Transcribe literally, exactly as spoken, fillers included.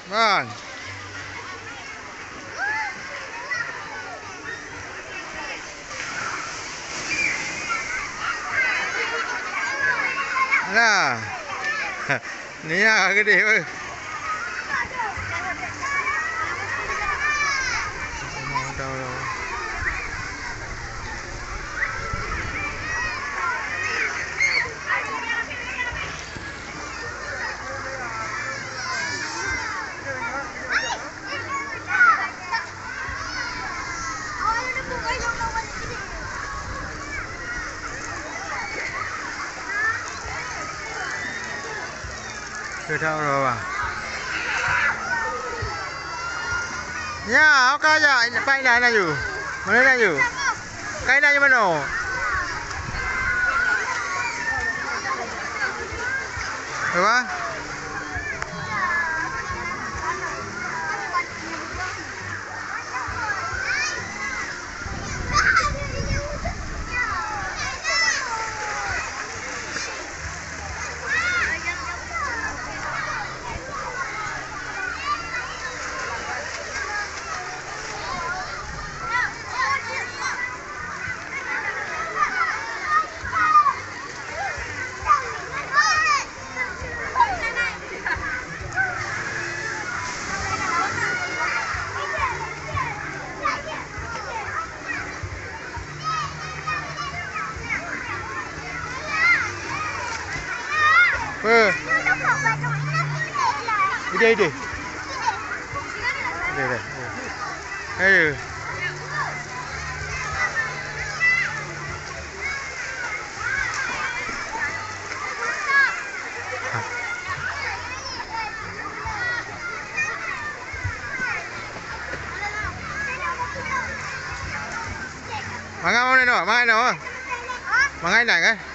Kan. Nah. Ni ya gede. Sudah berapa? Ya, oke aja. Pak Ina, Ina, yuk. Mana Ina, yuk? Kai na di manoe? Apa? Eh. Ide, ide. Ide, ide. Ayo. Mangai mana tu? Mangai tu? Mangai nak ke?